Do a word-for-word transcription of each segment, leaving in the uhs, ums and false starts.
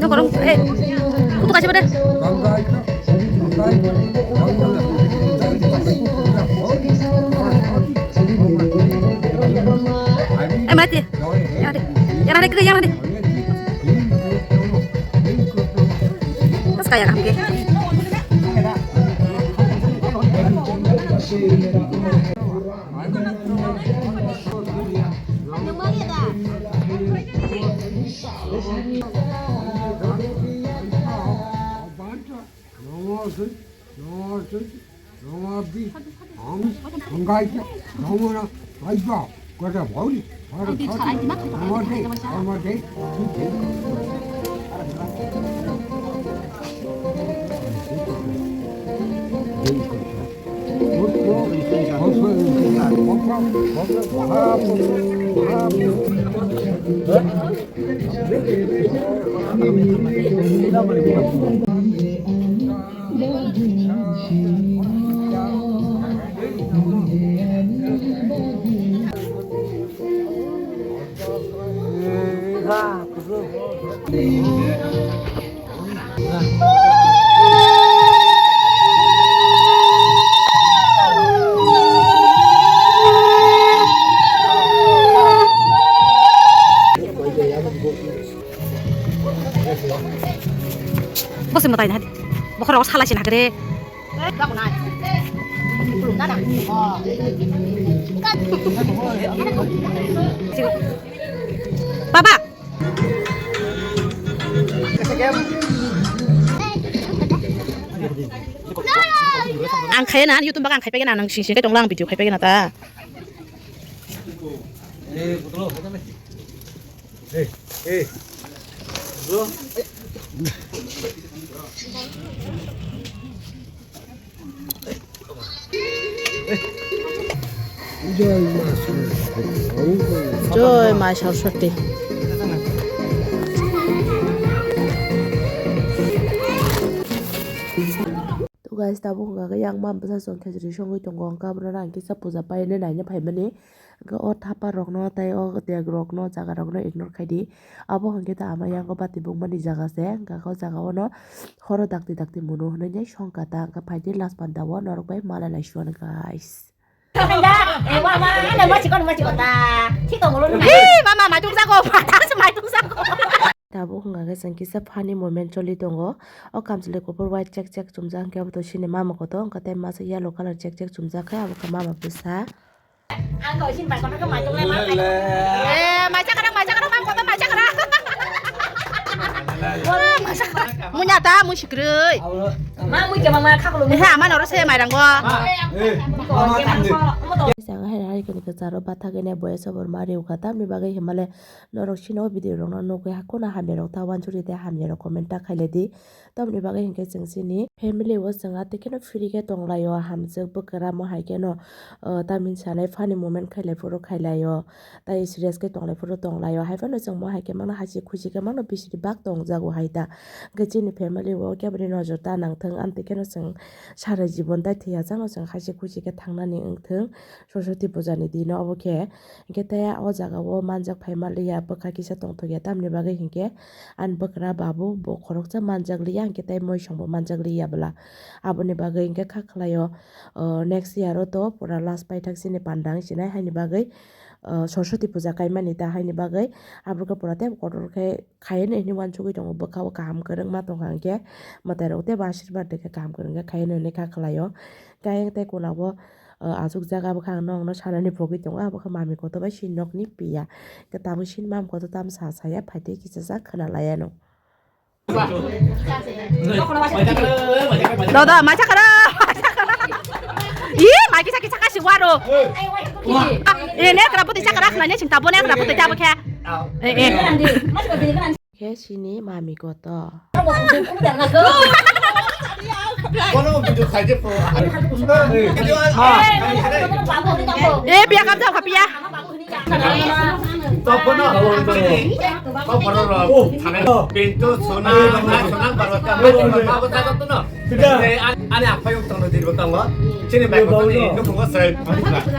Nokoro, eh, kutu kaisa bade. Eh, mati. Yang ada, yang ada, yang ada. Terus kayak apa? Roma bi, ham, hanggai ke, roma na, hai ba, kata bhauri, hara khati, roma de, roma de. Bosong mwtai na hadi. Bokhorok salai sin hakre. Baba. Ang khaina YouTube bak ang khai pegena nang sing sing tonglang video khai pegena ta. Joy Ma Saraswati. Joy Ma Saraswati. To guys, tabuk hwnka khe yang ma bwsa song khejri songwi tongo, hwnka abono ang kisa puja paine naina phaimani. Hwnkhe o thapa rokno tei o dek rokno, jaga rokno ignore khai di. Abo hwnkhe ta ama yango bati bukmani jaga se, hwnkhe o jaga ono horo dakti dakti munu hwnwi nai songkha ta, hwnkhe phai di last panda o norok bai mala naisio guys. Hey, mama, maitung jago, maitung jago. Tabuk hwnka khe chwng kisa funny moment choli tongo. O kamchwlwi kuphur white chek chek chumjak, hwnkhe abo to chini mama kotor, hwnkhe tei masa yellow colour chek chek chumjak khe abo khe mama bwsa. Ang kok isin bai kotor khe maitung lai ma. Eh, mai chakra, mai chakra, mang kotor mai chakra. Munya ta, mui sikrui. Ma mui ke mama khakulu. Eh, ama noro se mai rango. Sanga hai hai kini ke charo bathagene boya sobor ma riu kha tamni bagwi himale norok sino video rokno nugwi hakuna hamya rok ta wansuri tei hamya rok comment ta khailai di. Tamni bagwi hinkhe chwng chini family o chwng atwi kheno free khe tonglaio, hamjwk bwkra mo hai kheno, uh, tamni sanai funny moment khailai phuru khailaio, tei serious khe tonglai phuru tonglaio, hai phano chwng mo hai khe mangno hasi khusi khe mangno bisiri bak tongjago hai ta. Hinkhe chini family o keboni nojor ta nangthwng, amtwi kheno chwng sara jibon tai thwiya changno chwng hasi khusi khe thangnani wngthwng. Saraswati puja ni dino obo khe. Hinkhe tei o jaga o manjak phaima liya, bwkha kisa tongthokya, tamni bagwi hinkhe ani bwkra babu bo khoroksa manjak liya, hinkhe tei moisong bo manjak liya bwla. Aboni bagwi hinkhe kha khlaio, o, next year o to pura last paithak chini panda wng sinai, haini bagwi, o, Saraswati puja kaimani ta, haini bagwi aborokhe pura tei kotor khe khaiwi no hinwi uansugwi tongo, bwkha o kaham kwrwngma tongkha, hinkhe mwtai rok tei bo ashirbad rikha, kaham kwrwng khe khaiwi no hinwi kha khlaio. Tei ayang tei kona o, o, achukjak, abo khe ang nokno sanani pogwi tongo, abo khe mami kotor bai sini nokni piya. Khe tabuk sini mami kotor tamo sa saya, phaitwi kisa sa khwna laiano. Dodo, mai chakra, mai chakra. Ih, mai kisa kisa kasi waro. Eh, ne kra puti chakra khna ne sing tabo ne kra puti tabo khe. Eh, eh. Khe sini mami kotor. Bono video khai de po. Video a-, Eh, piya kam jao kha piya. Topono. Topono ro. Pintu sona, sona barota. Babu ta to no. Ani apa yang tong di botol lo? Sini baik botol ni. Itu bunga saya.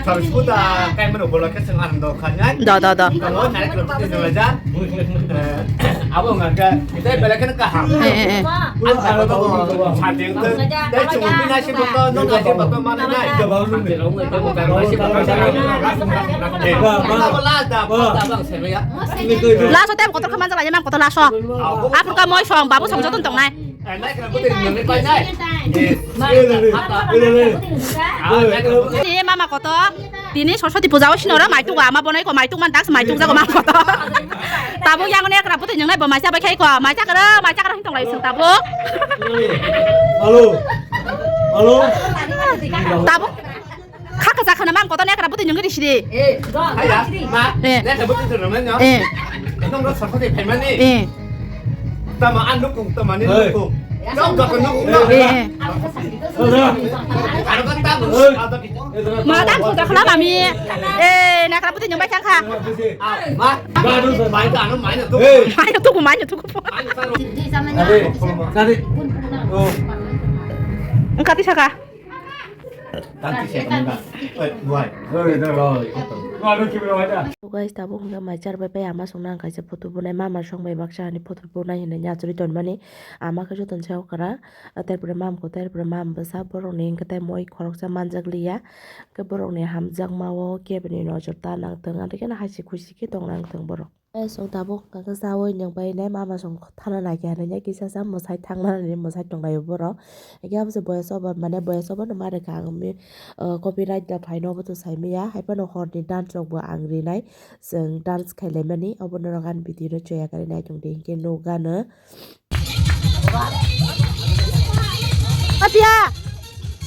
Harus kuda kayak mana bola ke sengan do kanya. Do, do, do. Kalau naik lebih tinggi aja. Abo nggak ada. Kita balik ke kaham. Eh, eh, eh. An apa to? Sading tu. Dari cuma pina si botol, no nasi botol mana naik? Laso tem kotor khe manjak lai, mam kotor laso. Aphuru khe moi song, babu song joto tongnai. Ni mama kotor. Tini Saraswati puja o sinoro maituk ama bonai ko maituk man dak maituk jago mam kotor. Tabuk yang ne kra puti nang nai bo maisa bai khai ko, maisa kra, maisa kra hin tonglai sung tabuk. Hello. Hello. Tabuk. Khaka sa khana mam kotor nekra buti nyungri sidi. Eh, haya, ma, eh, nekra buti tu ramai no. Eh. Nong ro sakho de phaimani. Eh. Tama an nukung, tama ni nukung. Nong ga nukung no. Eh. Aro kan ta. Ma dan ko khana mami. Eh, nekra buti nyungbai thang kha. Ma, ma, mai ta no, mai na tu. Mai na tu, mai na tu. Mai na tu. Nadi. Oh. Engkati saka. Tanti se kami ba. Oi, buai. Oi, dah, oi. Oi, dah, kami ba, dah. So guys, tabuk hwnkhe mai char bai pai ama songna ang kaisa photo bunai, mama song bai baksa ani photo bunai hinwi achugwi tonmani. Ama khe jotono se okra, terpore mam ko, terpore mam bwsa, borokni hwnkhe tei moi khoroksa manjak liya. Hwnkhe borokni hamjakmao keboni nojor ta nangthung, andikhe no haisi khuisi khe tong nangthung borok. Tei chwng tabuk hwnkha khe chaui nwng bai nai mama chwng thana nai khe hinwi kisa sa mwsai thangna hinwi mwsai tonglaio borok. Hwnkhe abo se voice over mane voice over no ma rwkha ang mi, ah, copyright da phaino obo to sai manya. Haiphano horni dance rok bo ang rinai, chwng dance khailaimani obo norok ani video no choya karwi naitongdi hinkhe nukgano. O Pia!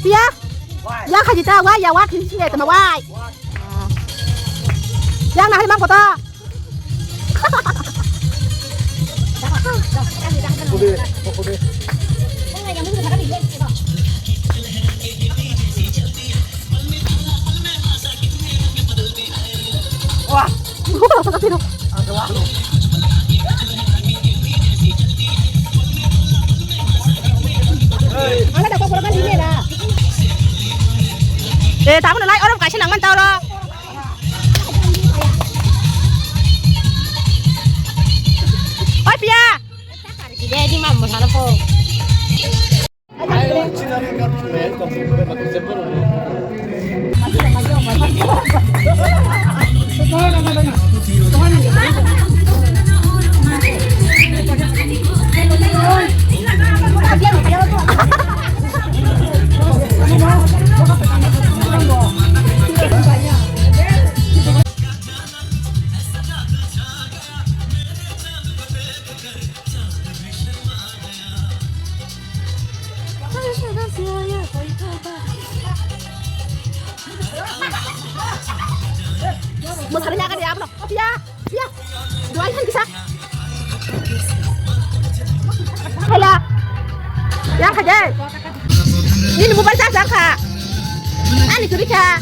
Pia! Yang khaji ta wai ya wa thin sine tama wai. Yang na hari mang kota. Eh, tamo nalai orom kaisa nangman ta oro. Oi, Pia. Dia di mam mo sana po. Mo sari yaga dia, bro. Pia, pia. Dua ikan bisa. Hello. Yang kerja. Ini bukan saya sangka. Ani kuri ka.